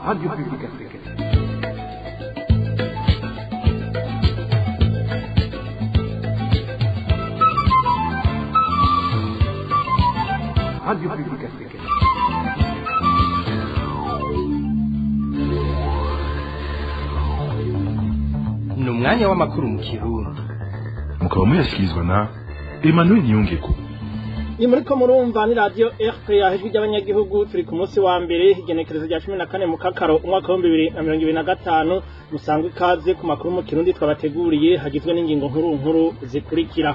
Radio Publique Africaine. Radio Publique Africaine. Ni umwanya w'amakuru mu Kirundi. Mukaba muyashyikirizwa na Emmanuel Niyongeko. Ni muriko murumva ni radio RPA, ijwi ry'abanyagihugu. Turi ku munsi wa mbere, igenekerezo rya 14 mu Kakaro, umwaka wa 2025. Musangwe ikaze ku makuru mu Kirundi twabateguriye, hagizwe n'ingingo nkuru nkuru zikurikira: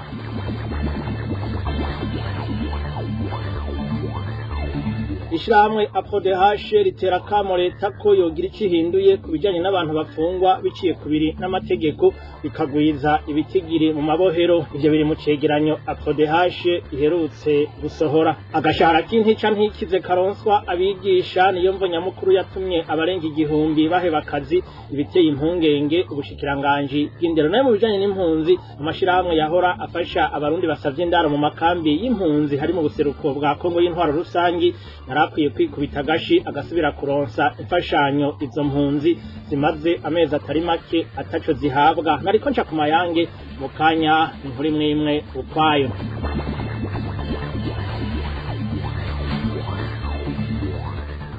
Ishirahamwe APRODH ritera kamo leta ko yogira ico ihinduye ku bijanye n'abantu bafungwa biciye kubiri n'amategeko, bikagwiza ibitigiri mu mabohero. Ivyo biri mu cegeranyo APRODH iherutse gusohora. Agashahara k'intica ntikize karonswa abigisha niyo mvo nyamukuru yatumye abarenga 1000 baheba akazi, ibiteye impungenge ubushikiranganji bw'indero. Nayo mu bijanye n'impunzi, amashirahamwe yahora afasha abarundi basavye indaro mu makambi y'impunzi hari mu buseruko bwa Kongo y'intwaro rusangi yarakwiye kwikubita agashi, agasubira kuronsa imfashanyo izo mpunzi zimaze amezi atari make ataco zihabwa. Nariko nca ku mayange, mu kanya inkuru imwe imwe ukwayo.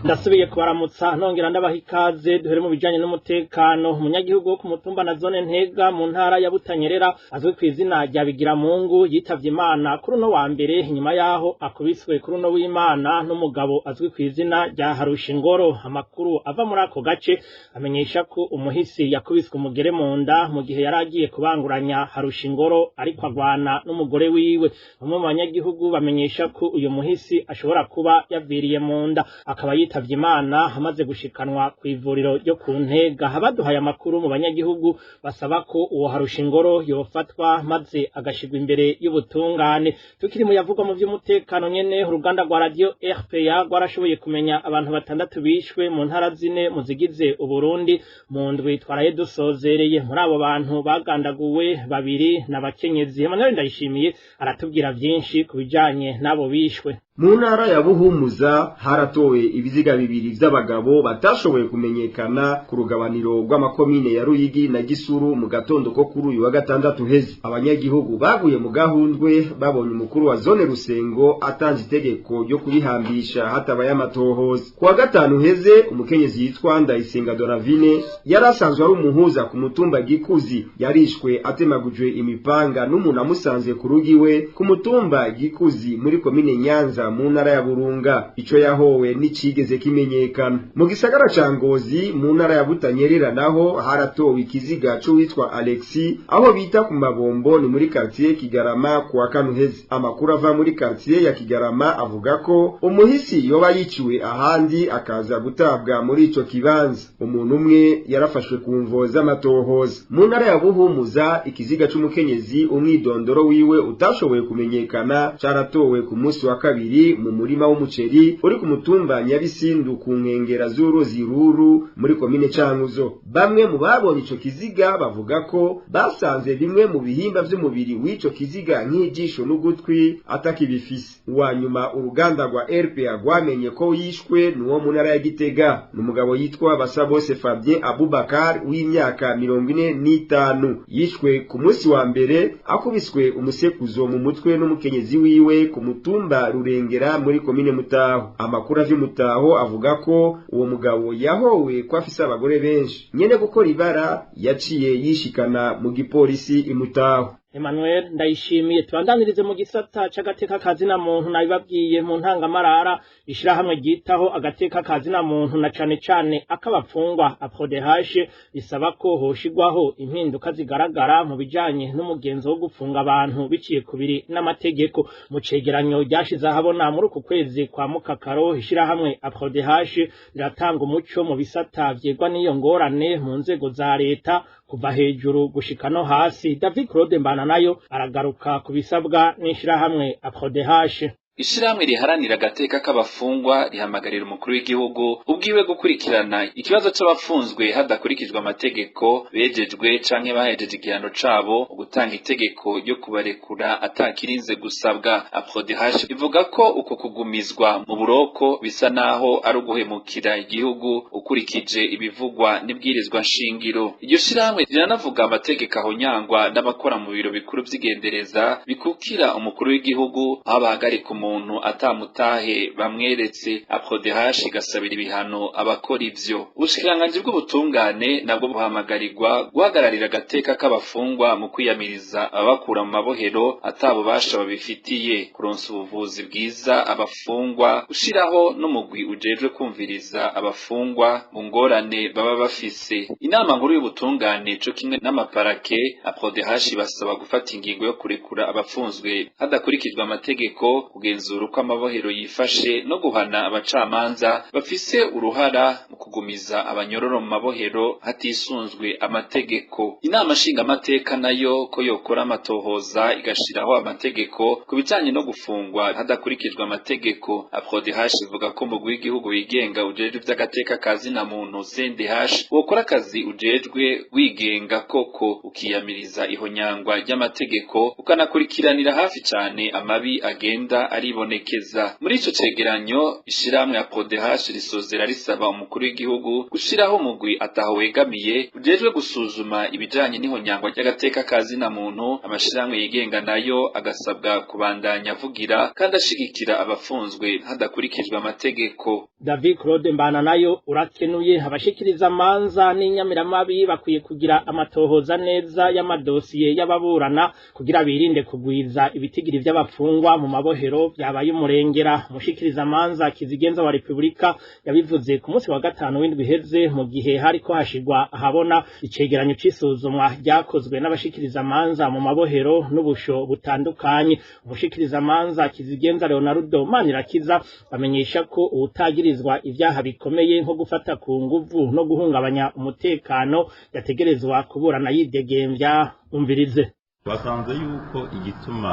Ndasubiye kubaramutsa nongera ndabaha ikaze. Duhere mu bijanye n'umutekano. Umunyagihugu wo ku mutumba na zone Ntega mu ntara ya Butanyerera azwi ku izina rya Bigiramungu yitavye Imana kuri uno wa mbere, inyuma yaho akubiswe kuri uno w'Imana n'umugabo azwi ku izina rya Harushingoro. Amakuru ava muri ako gace amenyesha ko umuhisi yakubiswe umugere mu nda mu gihe yari agiye kubanguranya Harushingoro ariko agwana n'umugore wiwe. Bamwe mu banyagihugu bamenyesha ko uyu muhisi ashobora kuba yaviriye mu nda, akaba yitavye Imana amaze gushikanwa ku ivuriro ryo ku Ntega. Abaduhaye amakuru mu banyagihugu basaba ko uwo Harushingoro yofatwa maze agashirwa imbere y'ubutungane. Tukiri mu yavugwa mu vy'umutekano nyene, uruganda rwa radio RPA rwarashoboye kumenya abantu batandatu bishwe mu ntara zine mu zigize Uburundi mu ndwi twaraye dusozereye. Muri abo bantu bagandaguwe, babiri n'abakenyezi. Emmanuel Ndayishimiye aratubwira vyinshi ku bijanye n'abo bishwe. Mu ntara ya Buhumuza haratowe ibiziga bibiri vy'abagabo batashoboye kumenyekana ku rugabaniro rw'amakomine ya Ruyigi na Gisuru mu gatondo ko kuri uyu wa gatandatu heze. Abanyagihugu baguye mu gahundwe babonye umukuru wa zone Rusengo atanze itegeko ryo kubihambisha hatabaye amatohoza. Ku wa gatanu heze, umukenyezi yitwa Ndayisenga Doravine yari asanzwe ari umuhuza ku mutumba Gikuzi yarishwe atemagujwe imipanga n'umuntu amusanze ku rugi iwe ku mutumba Gikuzi muri komine Nyanza mu ntara ya Burunga. Ico yahowe n'icigeze kimenyekana. Mu gisagara ca Ngozi mu ntara ya Butanyerera naho haratowe ikiziga c'uwitwa Alexis aho bita ku Mabombo, ni muri quartier Kigarama, ku wa kane uheze. Amakuru ava muri quartier ya Kigarama avuga ko umuhisi yoba yiciwe ahandi akaza gutabwa muri ico kibanza. Umuntu umwe yarafashwe ku mvo z'amatohoza. Mu ntara ya Buhumuza, ikiziga c'umukenyezi umwidondoro wiwe utashoboye kumenyekana caratowe ku munsi wa kabiri mu murima w'umuceri uri ku mutumba Nyabisindu ku nkengera z'uruzi Ruru muri komine Cankuzo. Bamwe mu babonye ico kiziga bavuga ko basanze bimwe mu bihimba vy'umubiri w'ico kiziga nk'ijisho n'ugutwi atakibifise. Uwa nyuma uruganda rwa RPA rwamenye ko yishwe n'uwo mu ntara ya Gitega, n'umugabo yitwa Basabose Fabien Abubakar w'imyaka 45. Yishwe ku munsi wa mbere akubiswe umusekuzo mu mutwe n'umukenyezi wiwe ku mutumba Rurengera muri komine Mutaho. Amakuru ava Mutaho avuga ko uwo mugabo yahowe ko afise abagore benshi. Nyene gukora ibara yaciye yishikana mu gipolisi imutaho. Emmanuel Ndayishimiye. Tubandanirize mu gisata c'agateka kazina muntu. Nabibabwiye mu ntangamarara, ishirahamwe ryitaho agateka kazina muntu na cane cane ak'abapfungwa, APRODH, risaba ko hoshigwaho impinduka zigaragara mu bijanye n'umugenzo wo gufunga abantu biciye kubiri n'amategeko. Mu cegeranyo ryashize ahabona muri uku kwezi kwa Mukakaro, ishirahamwe APRODH riratanga umuco mu bisata vyegwa n'iyo ngorane mu nzego za leta, kuva hejuru gushika no hasi. David Claude Mbana nayo aragaruka ku bisabwa n'ishirahamwe APRODH. Ishirahamwe riharanira agateka k'abafungwa rihamagarira umukuru w'igihugu ubwiwe gukurikirana ikibazo c'abafunzwe hadakurikijwe amategeko, bejejwe canke bahejeje igihano cabo, gutanga itegeko ryo kubarekura atakirinze gusabwa. APRODH ivuga ko uko kugumizwa mu buroko bisa naho ari uguhemukira igihugu ukurikije ibivugwa n'ibwirizwa nshingiro. Iryo shirahamwe riranavuga amategeko ahonyangwa n'abakora mu biro bikuru vy'igendereza bikukira umukuru w'igihugu, aho bahagarika umuntu atamutahe bamweretse. APRODH igasabira ibihano abakora ivyo. Ubushikiranganji bw'ubutungane nabwo buhamagarirwa guhagararira agateka k'abafungwa mu kwiyamiriza ababakura mu mabohero atabubasha babifitiye, kuronsa ubuvuzi bwiza abafungwa, gushiraho n'umugwi ujejwe kumviriza abafungwa mu ngorane baba bafise. Inama nkuru y'ubutungane co kimwe n'amaparake, APRODH basaba gufata ingingo yo kurekura abafunzwe hadakurikijwe amategeko, kugenzura uko amabohero yifashe no guhana abacamanza bafise uruhara mu kugumiza abanyororo mu mabohero hatisunzwe amategeko. Inama nshingamateka nayo ko yokora amatohoza igashiraho amategeko ku bijanye no gufungwa hadakurikijwe amategeko. APRODH ivuga ko umugwi w'igihugu wigenga ujejwe ivy'agateka ka zina muntu CNDH wokora akazi ujejwe wigenga koko, ukiyamiriza ihonyangwa ry'amategeko, ukanakurikiranira hafi cane amabi agenda aribonekeza. Muri ico cegeranyo, ishirahamwe APRODH risozera risaba umukuru w'igihugu gushiraho umugwi ataho wegamiye ujejwe gusuzuma ibijanye n'ihonyangwa ry'agateka ka zina muntu. Amashirahamwe yigenga nayo agasabwa kubandanya avugira kandi ashigikira abafunzwe hadakurikijwe amategeko. David Claude Mbana nayo urakenuye. Abashikiriza amanza n'inyamiramabi bakwiye kugira amatohoza neza y'amadosiye y'ababurana kugira birinde kugwiza ibitigiri vy'abafungwa mu mabohero vyabaye umurengera. Umushikiriza amanza kizigenza wa Republika yabivuze ku munsi wa gatanu w'indwi iheze, mu gihe hariko hashigwa ahabona icegeranyo c'isuzumwa ryakozwe n'abashikiriza amanza mu mabohero n'ubusho butandukanye. Umushikiriza amanza kizigenza Leonardo Manirakiza amenyesha ko uwutagirizwa ivyaha bikomeye nko gufata ku nguvu no guhungabanya umutekano yategerezwa kuburana yidegemvya. Umvirize. Basanze yuko igituma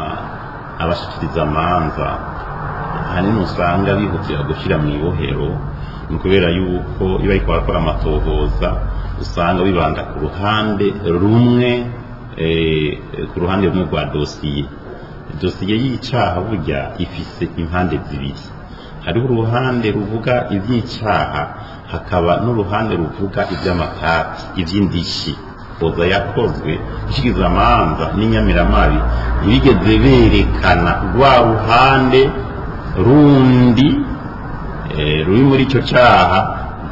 abashikiriza amanza ahanini usanga bihutira gushyira mu ibohero ni ukubera yuko iyo bariko barakora amatohoza usanga bibanda ku ruhande rumwe, ku ruhande rumwe rwa dosiye. Dosiye y'icaha burya ifise impande zibiri: hariho uruhande ruvuga ivy'icaha, hakaba n'uruhande ruvuga ivy'amatati, ivy'indishi. Koza yakozwe gushikiza amanza n'inyamiramabi ntibigeze berekana rwa ruhande rundi ruri muri ico caha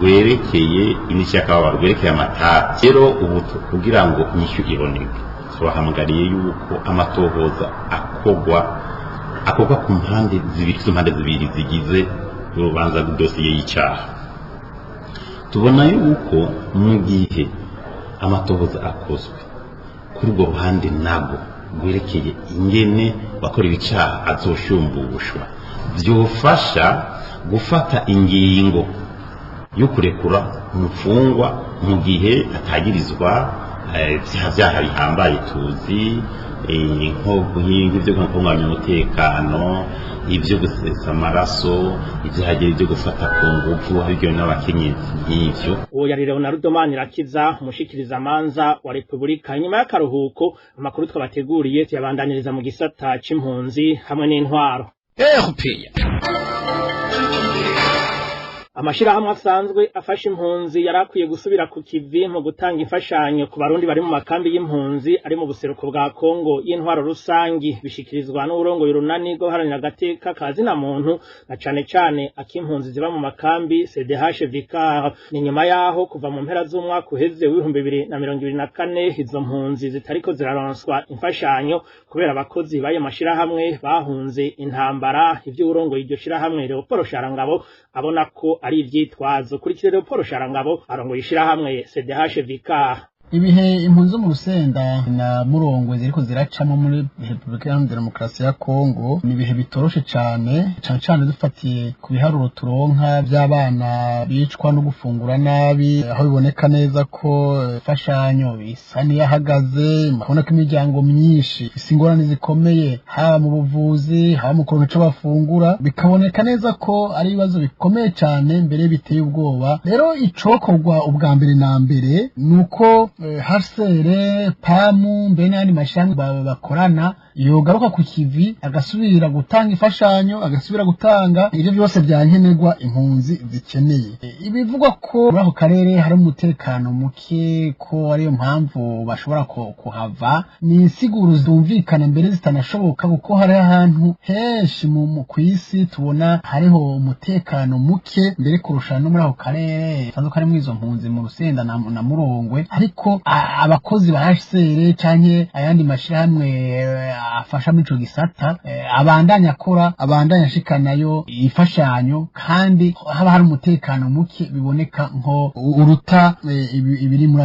rwerekeye indishyi y'akababaro, rwerekeye amatati. Rero ubu kugira ngo inyishu iboneke, tubahamagariye yuko amatohoza akorwa ku mpande zibiri, izo mpande zibiri zigize urubanza rw'idosiye y'icaha. Tubona yuko mu gihe amatohoza akozwe kuri urwo ruhande nabwo rwerekeye ingene wakorewe icaha azoshumbushwa, vyofasha gufata ingingo yo kurekura umufungwa mu gihe atagirizwa vyaha bihambaye tuzi, nko nk'ibyo guhungabanya umutekano, ibyo gusesa amaraso, ibyaha byo gufata ku ngufu haryo n'abakenyezi nk'ivyo. Uwo yari Leonardo Manirakiza, umushikiriza amanza wa Republika. Inyuma y'akaruhuko, amakuru twabateguriye tuyabandaniriza mu gisata c'impunzi hamwe n'intwaro. RPA. Amashirahamwe asanzwe afasha impunzi yarakwiye gusubira ku kivi mu gutanga imfashanyo ku barundi bari mu makambi y'impunzi ari mu buseruko bwa Kongo y'intwaro rusangi. Bishikirizwa n'uburongoye urunani rwo guharanira agateka ka zina muntu na cane cane ak'impunzi ziba mu makambi, CDH Vicar. Ni nyuma yaho kuva mu mpera z'umwaka uheze w'2024 izo mpunzi zitariko ziraronswa imfashanyo kubera abakozi b'ayo mashirahamwe bahunze intambara. Ivyo uwurongoye iryo shirahamwe Leopold Sharangabo abona ko ari ivyitwazo. Kurikira Leopold Sharangabo arongoye ishirahamwe CDH Vicar. Ibihe impunzi zo mu Rusenda na Murongwe ziriko ziracamo muri Repubulika Iharanira Demokarasi ya Kongo ni ibihe bitoroshe cane, cane cane dufatiye ku biharuro turonka vy'abana bicwa no gufungura nabi, aho biboneka neza ko imfashanyo isa n'iyahagaze. Urabona ko imiryango myinshi ifise ingorane zikomeye, haba mu buvuzi, haba mu kuronka ico bafungura. Bikaboneka neza ko ari ibibazo bikomeye cane, mbere biteye ubwoba. Rero icokorwa ubwa mbere na mbere ni uko HCR, PAM, mbere n'ayandi mashirahamwe bakorana yogaruka ku kivi, agasubira gutanga imfashanyo, agasubira gutanga ivyo vyose vyankenerwa impunzi zikeneye. Ibivugwa ko muri ako karere hari umutekano muke, ko ariyo mpamvu bashobora kuhava, ni insiguro zumvikana mbere zitanashoboka, kuko hari ahantu henshi mu kw'isi tubona hariho umutekano muke mbere kurusha no muri ako karere sanzwe karimwo izo mpunzi mu Rusenda na Murongwe. Ariko abakozi ba HCR canke ayandi mashirahamwe afasha muri ico gisata abandanya akora, abandanya ashikanayo imfashanyo, kandi haba hari umutekano muke biboneka nko uruta ibiri muri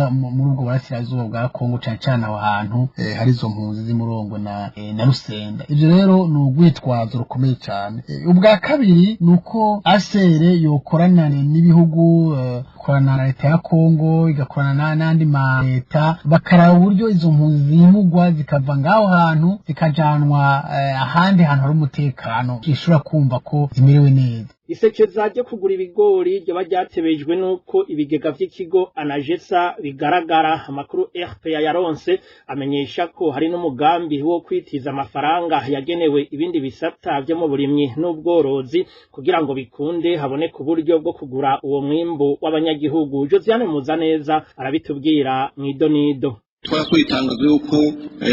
ubwo burasirazuba bwa Kongo, cane cane aho hantu hari izo mpunzi z'Imurongwe na Rusenda. Ivyo rero ni urwitwazo rukomeye cane. Ubwa kabiri ni uko HCR yokorana n'ibihugu, ikorana na leta ya Kongo, igakorana n'andi ma leta, bakaraba uburyo izo mpunzi zimugwa zikava ngaho hantu zikajanwa ahandi hantu hari umutekano, zishobora kumva ko zimerewe neza. Isekeza ryo kugura ibigori ryoba ryatebejwe nuko ibigega vy'ikigo Anagesa bigaragara. Amakuru RPA yaronse amenyesha ko hari n'umugambi wo kwitiza amafaranga yagenewe ibindi bisata vyo mu burimyi n'ubworozi kugira ngo bikunde haboneke uburyo bwo kugura uwo mwimbu w'abanyagihugu. Josiane Muzaneza arabitubwira mw'idonido. Twarasohoye itangazo yuko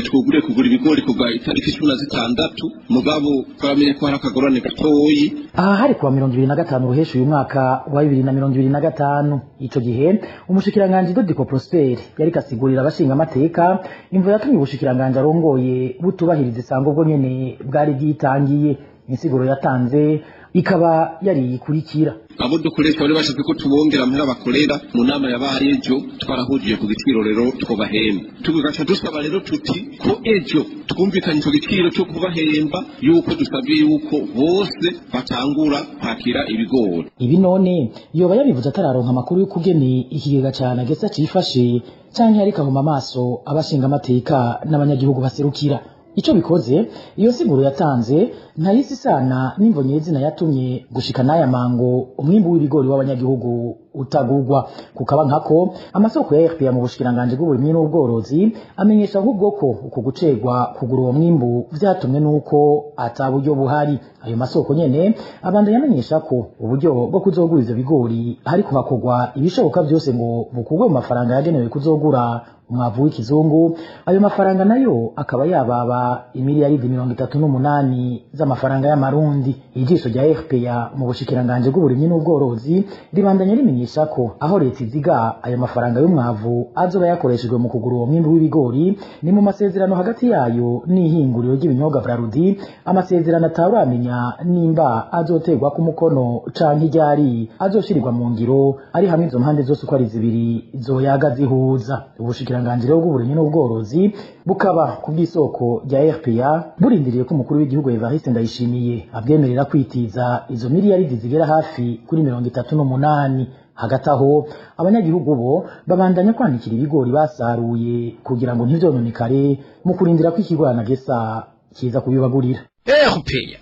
twuguriye kugura ibigori kuva itariki 16, mugabo twaramenye ko hari akagorane gatoyi. Aha hari kuwa 25 Ruhesha uyu mwaka wa 2025. Ico gihe umushikiranganji Dodiko Prosper yariko asigurira abashinga amateka imvo yatumye ubushikiranganji arongoye butubahiriza isango bwo nyene bwari bwitangiye. Insiguro yatanze ikaba yari ikurikira: abo dukoresha bari bashatse ko tubongera amahera bakorera. Mu nama yabaye ejo twarahugiye ku giciro rero twobahemba, tugaca dusaba rero tuti ko ejo twumvikanye ico giciro cyo kubahemba, yuko dusabye yuko bose batangura kwakira ibigori. Ibi none yoba yabivuze atararonka amakuru y'ukugene ikigega ca Anagesa cifashe, canke ariko ahuma amaso abashinga amateka n'abanyagihugu baserukira. Ico bikoze, iyo siguro yatanze ntayisi isana n'imvo nyezina yatumye gushika n'aya mango umwimbu w'ibigori w'abanyagihugu utagugwa. Kukaba nkako amasoko ya RPA mu bushikiranganji bw'uburimyi n'ubworozi amenyesha ahubwo ko uko gucerwa kugura uwo mwimbu vyatumwe n'uko ata buryo buhari. Ayo masoko nyene abandanya amenyesha ko uburyo bwo kuzogura ivyo bigori hariko hakorwa ibishoboka vyose ngo bukugwe mu mafaranga yagenewe kuzogura umwavu w'ikizungu. Ayo mafaranga nayo akaba yababa imiliyaridi 38 z'amafaranga y'amarundi. Ijisho rya RPA mu bushikiranganji bw'uburimyi n'ubworozi ribandanya rimenyesha ko aho leta iziga ayo mafaranga y'umwavu azoba yakoreshejwe mu kugura uwo mwimbu w'ibigori ni mu masezerano hagati yayo n'ihinguriro ry'ibinyobwa Brarudi, amasezerano atawuramenya nimba azoterwa ku mukono canke iryari azoshirirwa mu ngiro, ari hamwe izo mpande zose uko ari zibiri zoyaga zihuza. Ubushikiranganji bw'uburimyi n'ubworozi bukaba ku bw'isoko rya RPA burindiriye ko umukuru w'igihugu Evariste Ndayishimiye abwemerera kwitiza izo miliyaridi zigera hafi kuri 38. Hagati aho abanyagihugu bo babandanya kwanikira ibigori basaruye kugira ngo ntivyononekare mu kurindira ko ikigo Anagesa kiza kubibagurira. RPA.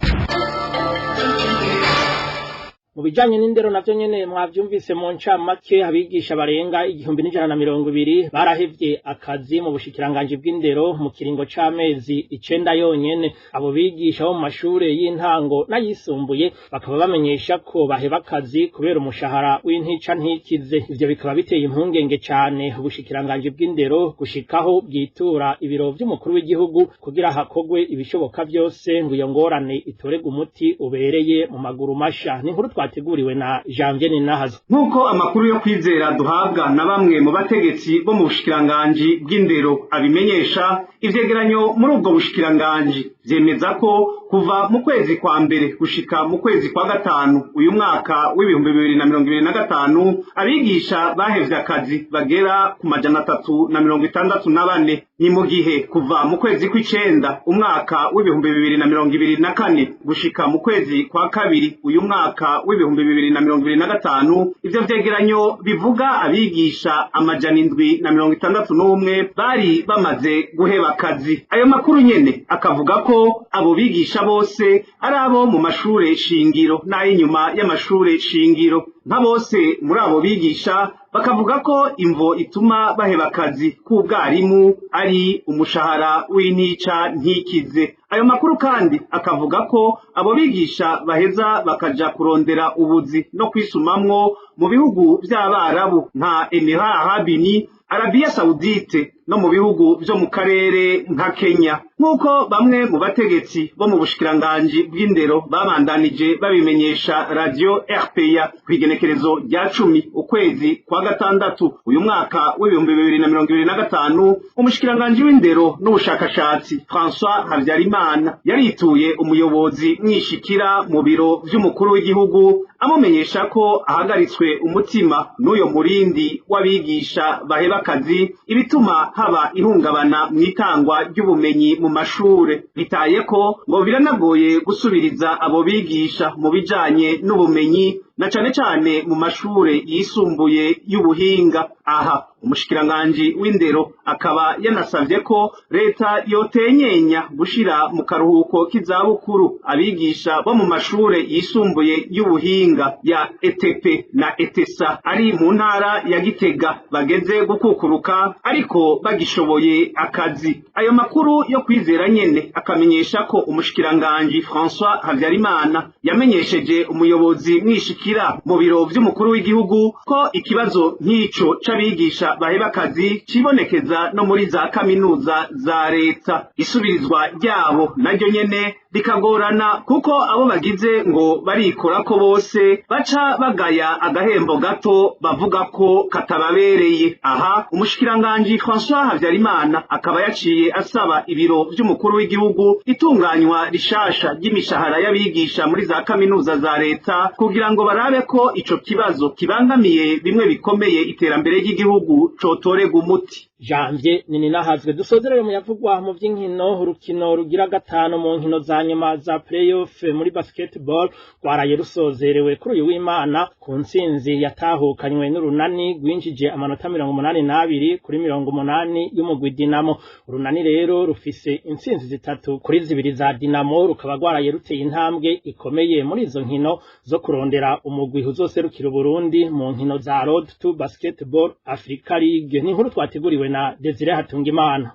Mu bijanye n'indero navyo nyene mwavyumvise mu ncamake, abigisha barenga 1120 barahevye akazi mu bushikiranganji bw'indero mu kiringo c'amezi 9 yonyene. Abo bigisha bo mu mashure y'intango n'ayisumbuye bakaba bamenyesha ko baheba akazi kubera umushahara w'intica ntikize. Ivyo bikaba biteye impungenge cane ubushikiranganji bw'indero gushikaho bwitura ibiro vy'umukuru w'igihugu kugira hakogwe ibishoboka vyose ngo iyo ngorane itorerwe umuti ubereye mu maguru masha. Ni inkuru twateguriwe na Janvier Ninahazo. Nkuko amakuru yo kwizera duhabwa na bamwe mu bategetsi bo mu bushikiranganji bw'indero abimenyesha, ivyegeranyo muri ubwo bushikiranganji vyemeza ko kuva mu kwezi kwa mbere gushika mu kwezi kwa gatanu uyu mwaka w'2025 abigisha bahevye akazi bagera ku 364. Ni mu gihe kuva mu kwezi kw'icenda umwaka w'2024 gushika mu kwezi kwa kabiri uyu mwaka w'2025 ivyo vyegeranyo bivuga abigisha 761 bari bamaze guheba akazi. Ayo makuru nyene akavuga ko abo bigisha bose ari abo mu mashure shingiro n'ay'inyuma y'amashure shingiro. Nka bose muri abo bigisha bakavuga ko imvo ituma baheba akazi k'ubwarimu ari umushahara w'intica ntikize. Ayo makuru kandi akavuga ko abo bigisha baheza bakaja kurondera ubuzi no kwisumamwo mu bihugu vy'Abarabu nka Emirats Arabes Unis, Arabia Saudite no mu bihugu vyo mu karere nka Kenya. Nk'uko bamwe mu bategetsi bo mu bushikiranganji bw'indero babandanije babimenyesha Radio RPA kw'igenekerezo rya 10 ukwezi kwa gatandatu uyu mwaka w'2025, umushikiranganji w'indero n'ubushakashatsi François Habyarimana yarituye umuyobozi mwishikira mu biro vy'umukuru w'igihugu amumenyesha ko ahagaritswe umutima n'uyo murindi w'abigisha baheba akazi, ibituma haba ihungabana mw'itangwa ry'ubumenyi mu mashure. Bitaye ko ngo biranagoye gusubiriza abo bigisha mu bijanye n'ubumenyi na cane cane mu mashure yisumbuye y'ubuhinga. Aha umushikiranganji w'indero akaba yanasavye ko leta yotenyenya gushira mu karuhuko k'izabukuru abigisha bo mu mashure yisumbuye y'ubuhinga ya ETP na ETSA ari mu ntara ya Gitega bageze gukukuruka ariko bagishoboye akazi. Ayo makuru yo kwizera nyene akamenyesha ko umushikiranganji François Habyarimana yamenyesheje umuyobozi mwishikira mu biro vy'umukuru w'igihugu ko ikibazo nk'ico c'abigisha baheba akazi cibonekeza no muri za kaminuza za leta. Isubirizwa ryabo naryo nyene rikagorana kuko abo bagize ngo barikora ko bose baca bagaya agahembo gato bavuga ko katababereye. Aha umushikiranganji François Habyarimana akaba yaciye asaba ibiro vy'umukuru w'igihugu itunganywa rishasha ry'imishahara y'abigisha muri za kaminuza za leta kugira ngo barabe ko ico kibazo kibangamiye bimwe bikomeye iterambere ry'igihugu cotorega umuti. Janvier Nininahazwe. Dusozerere mu yavugwa mu vy'inkino. Urukino rugira gatanu mu nkino za nyuma za playoff muri basketball rwaraye rusozerewe kuri uyu w'Imana ku ntsinzi yatahukanywe n'Urunani rwinjije amanota 82 kuri 80 y'umugwi Dinamo. Urunani rero rufise intsinzi 3 kuri 2 za Dinamo, rukaba rwaraye ruteye intambwe ikomeye muri izo nkino zo kurondera umugwi uzoserukira Burundi mu nkino za Road to Basketball Africa League. Ni inkuru twateguriwe na Desire Hatungimana.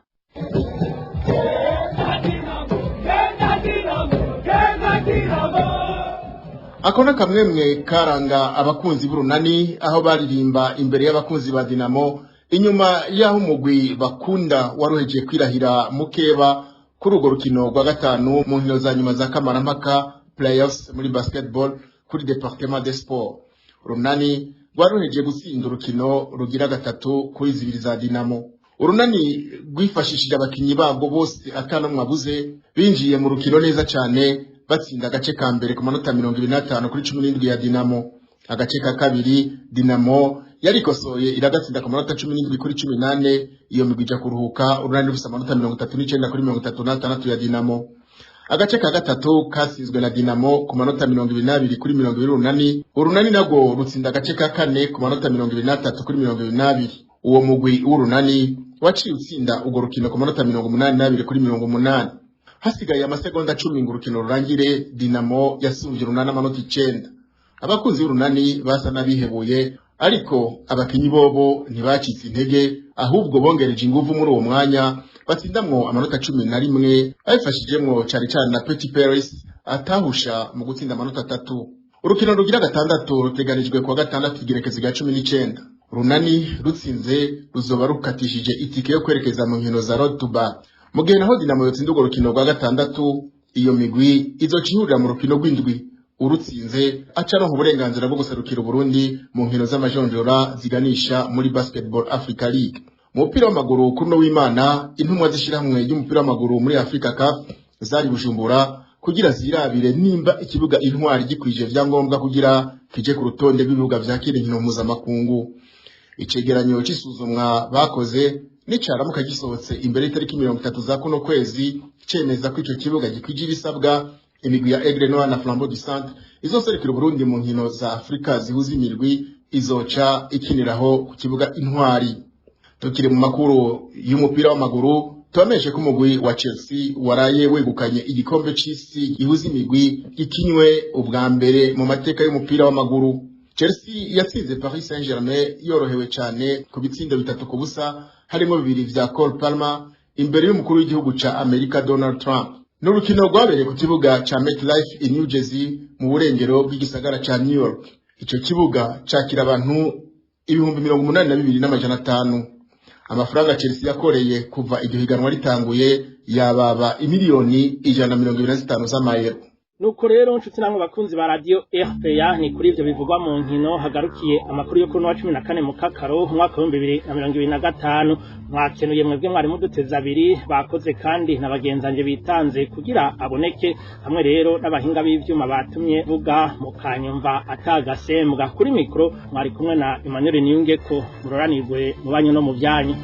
Ako na kamwemwe karanga abakunzi b'Urunani aho baririmba imbere y'abakunzi ba Dinamo inyuma y'aho umugwi bakunda waruheje kwirahira mukeba kuri urwo rukino rwa gatanu mu nkino za nyuma za kamarampaka playoffs muri basketball kuri Departement des Sports. Urunani rwaruheje gutsinda urukino rugira 3 kuri 2 za Dinamo. Urunani rwifashishije abakinyi babwo bose atanumwe abuze, binjiye mu rukino neza cyane batsinda agace ka mbere ku manota 25 kuri 17 ya Dinamo. Agace ka kabiri Dinamo yarikosoye iragatsinda ku manota 17 kuri 18, iyo migwi ija kuruhuka Urunani rufise amanota 39 kuri 36 ya Dinamo. Agace ka gatatu kasizwe na Dinamo ku manota 22 kuri 20 Urunani. Urunani nagwo rutsinda agace ka kane ku manota 23 kuri 22. Uwo mugwi w'Urunani waciye utsinda urwo rukino ku manota 82 kuri 80. Hasigaye amasegonda 10 ngo urukino rurangire, Dinamo yasumvye Urunani amanota 9. Abakunzi b'Urunani basa n'abihebuye, ariko abakinyi bobo ntibacitse intege, ahubwo bongereje inguvu muri uwo mwanya batsindamwo amanota 11 abifashijemwo cane cane na Petit Paris atahusha mu gutsinda amanota 3. Urukino rugira gatandatu ruteganijwe kuwa gatandatu igerekezo rya 19. Urunani rutsinze ruzoba rukatishije itike yo kwerekeza mu nkino za Road to Bar. Mu gihe naho Dinamo yotsinda urwo rukino rwa gatandatu, iyo migwi izoca ihurira mu rukino rw'indwi Urutsinze aca aronka uburenganzira bwo guserukira Uburundi mu nkino z'amajonjora ziganisha muri Basketball Africa League. Mu mupira w'amaguru, kuri uno w'Imana, intumwa z'ishirahamwe ry'umupira w'amaguru muri Africa, CAF, zari Bujumbura kugira zirabire nimba ikibuga Intwari gikwije vyangombwa kugira kije ku rutonde rw'ibibuga vyakira inkino mpuzamakungu. Icegeranyo c'isuzumwa bakoze nicaramuka gisohotse imbere y'itariki 30 za kuno kwezi cemeza ko ico kibuga gikwije ibisabwa, imigwi ya Aigle Noir na Flambeau du Centre izoserukira Uburundi mu nkino za Afrika zihuza imirwi izoca ikiniraho ku kibuga Intwari. Tukiri mu makuru y'umupira w'amaguru, tubamenyeshe ko umugwi wa Chelsea waraye wegukanye igikombe c'isi gihuza imigwi gikinywe ubwa mbere mu mateka y'umupira w'amaguru. Chelsea yatsinze Paris Saint-Germain yorohewe cyane ku bitsindo 3-0, harimo bibiri vya Cole Palmer, imbere y'umukuru w'igihugu ca Amerika Donald Trump. N'urukino rwabereye ku kibuga ca MetLife in New Jersey mu burengero bw'igisagara ca New York. Ico kibuga cakira abantu 82,500. Amafaranga Chelsea yakoreye kuva iryo higanwa ritanguye yababa imiliyoni 125 z'amayero. Nuko rero, nshuti namwe bakunzi ba Radio RPA, ni kuri ivyo bivugwa mu nkino hagarukiye amakuru yo kuri wa 14 mu Kakaro umwaka wa 2025. Mwakenuye mwebwe mwari muduteze abiri, bakoze kandi na bagenzanje bitanze kugira aboneke, hamwe rero n'abahinga b'ivyuma batumye vuga mukanyumva atagasembwa. Kuri micro mwari kumwe na Emmanuel Niyungeko. Muroranirwe mu banyu no mu byanyu.